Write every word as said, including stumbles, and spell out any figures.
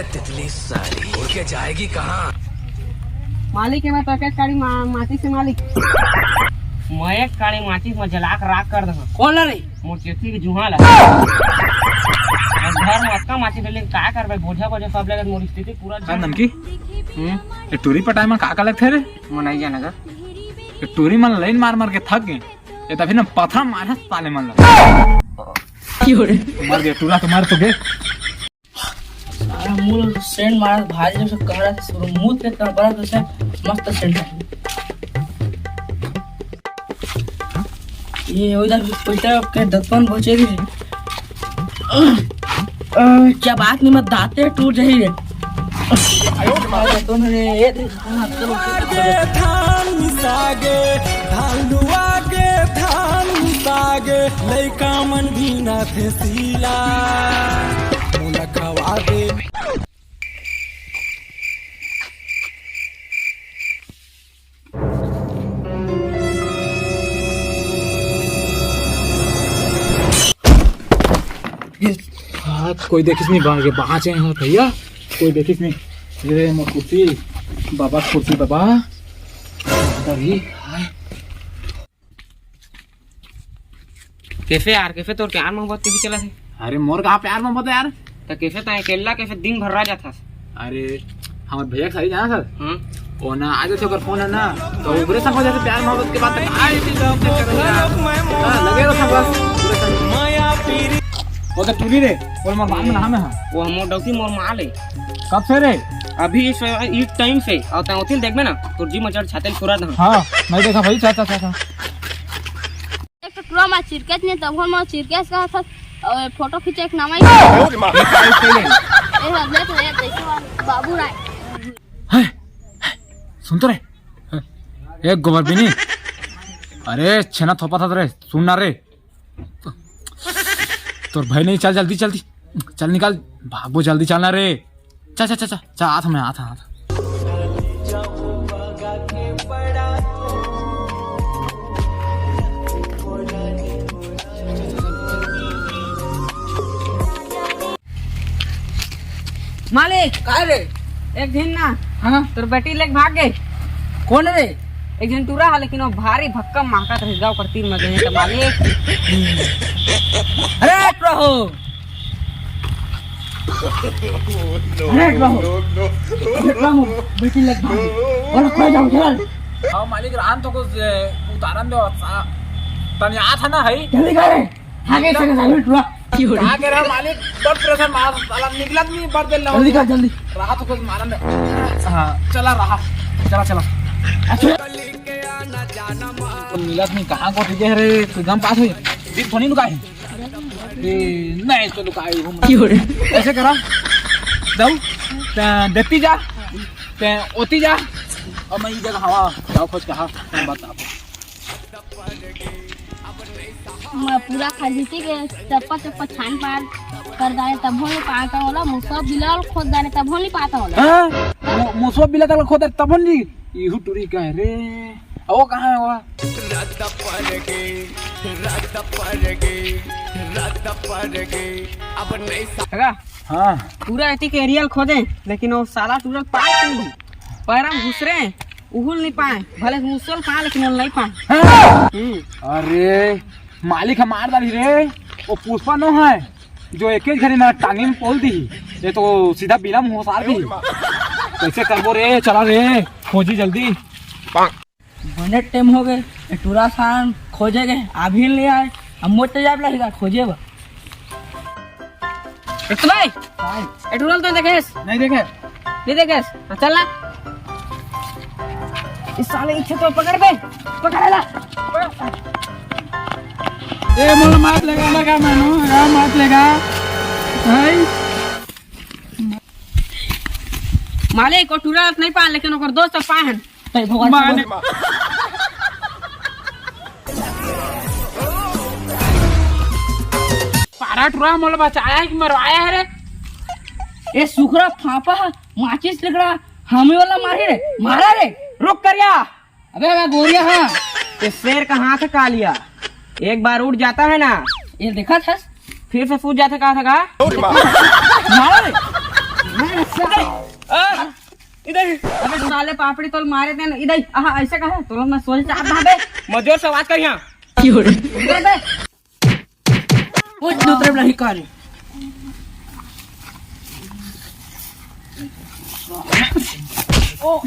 तितली साली उड़ के जाएगी कहाँ? मालिक हे, मैं तो एक काड़ी मा-, माचिस हे मालिक। मैं एक काड़ी माचिस में जला के राख कर दूंगा। कौन ला रे? मोर चेती के जुहा ला। और घर में अतका माचिस ले का करबे? बोझा बोझा सब लेके मोर स्थिति पूरा का नमकी? हम्म? ये टूरी पटाई में का का लगथे रे? मनाई जाना का? ये टूरी मन लाइन मार मार के थक गए। ये तभी ना पथरा मारस पाले मन ला। मर गए टूरा तो मर तो गए। सारा मूल सेंट मारा भाई जब से कह रहा था शुरू मूल के तरह बड़ा तो से मस्त सेंट है। ये उधर उल्टा के दतवन पहुंचे भी है। अ, क्या बात नहीं, मैं दाते टूट जाही रे। दतवन रे, ये देख, हाँ, चलो। के धान मिसागे, धान लुआ के धान मिसागे, लइका मन भी ना थे सीला। मोला खवा दे। हाँ, कोई देखिस नहीं, बाहर के बाहर से हैं भैया, कोई देखिस नहीं। ये मोर कुर्सी, बाबा कुर्सी, बाबा। दादा भी, हाय। कैसे यार, कैसे तोर प्यार मोहब्बत कैसे चला थे? अरे मोर कहाँ प्यार मोहब्बत है यार? तो कैसे तैं अकेला कैसे दिन भर रह जाता? अरे हमर भैया के शादी जाना सर। हाँ। वो ना आ जाते ओकर फोन है ना, तो ओकरे संग हो जाते प्यार मोहब्बत के बात। तो का ऐसी जवाब चेक कर रहा है? हाँ, लगे रहो सब बस। वो तो टूरी रे, वो मोर माल में नाम है। हाँ। वो हमर डौकी मोर माल है। कब से रे? अभी इस, इस टाइम से। और तैं ओतिल देखबे ना, तोर जी मचर छाते छुरा था। हाँ, मैं देखा भाई, चा, चा, चा, चा। एक तो टुरा मा चिरकेस नहीं, तब हम चिरकेस कहा था। और फोटो खींचे एक नामा ही। ये का स्टाइल है? ए, बदले तो ये जैसे बाबू राय। है, है, सुन तो रे। एक गोबर भी नहीं। अरे छेना थोपा था रे, सुन ना रे। तोर भाई नहीं, चल जल्दी, जल्दी चल, निकल, भागो जल्दी चलना रे। चल चल चल चल चल, आता मैं, आता आता। मालिक, का रे? एक झिन ना, हाँ? तोर बेटी लेके भाग गे। कौन रे? एक झिन टूरा हा, लेकिन वो भारी भक्कम मांगत रहे, गाँव कर तीर में गए तो मालिक। अरे टूरा हो, अरे टूरा हो, अरे टूरा हो, बेटी लेके भाग गे। और खो जाओ, चल। हाँ मालिक, रान तो कुछ, ए, उतारन दो, सा-, तनिया था ना, है? जल्दी कर। आगे से साइड हुआ। का कह रहा मालिक? बड़ प्रेशर मार, साला निकलत नहीं, बड़ देर लगा। जल्दी कर, जल्दी। रहा तो कुछ मारन दे। हाँ, चला रहा। चला, चला। अच्छा। मिलत नहीं, कहाँ को ठीक है रे? कोई गम पास हुई? दिन थोड़ी लुकाए। ए, नहीं, इसको लुकाए हूँ। ऐसे करा। जाऊ। ते देती जा। ते ओती जा। अब मैं ये जगह हवा। जाओ खोज कहा। मैं बता। मैं पूरा खरीदी के चप्पा चप्पा छान पार कर दाने तभो नहीं पाता होला, मुसवा बिलाल खोद दाने तभो नहीं पाता होला। हाँ? मु-, मुसवा बिलाल खोद तभो नहीं? इहू टूरी का है रे? ओ कहाँ है वो? काका, हाँ। पूरा एती के एरियल खोदे, लेकिन वो साला टूरल पाए नहीं। पैरम घुसरे, उहुल नहीं पाए, भले मुसल पाए, लेकिन वो नहीं पाए। हाँ। हम्म। अरे, मालिक हम मार डाली रे, वो पुष्पा नो है, जो एक ही घड़ी में टांगी में पोल दी, ये तो सीधा बिलम होसार दी। कैसे करबो रे, चला रे, खोजी जल्दी। बने टाइम हो गए, ये टूरा सान खोजे गए, अभी ले आए, अब मोटे जाब लगेगा खोजे बा। ए तो भाई, भाई। ए टूरा तो देखेस? नहीं देखे। नहीं देखेस? हाँ, चल ना। इस साले इच्छे तो पकड़ बे, पकड़ ला। ए, मोला मात लेगा, लगा मैनू, लगा मात लेगा। भाई। मालिक, वो टूरा नहीं पाए, लेकिन ओकर दोस्त पाए हैं। तै भगवान माने। पारा टूरा मोला बचाया है कि मरवाया है रे? ए सुखरा फापा, माचिस लिकड़ा, हमें वाला मारी रे, मारा रे, रुक करिया। अबे, अबे गोरिया, हाँ, ये शेर का हाथ है कालिया, एक बार उठ जाता है ना, ये देखा था, फिर से सूझ जाते कहा था का? मारा रे। आ, इधर। अबे साले पापड़ी तोल मारे तेन इधर। आहा, ऐसे कहे? तोल मैं सोच चाहत हबे। मजोर से आवाज कर यहाँ। इधर बे। कुछ दूसरे नहीं कर। ओ।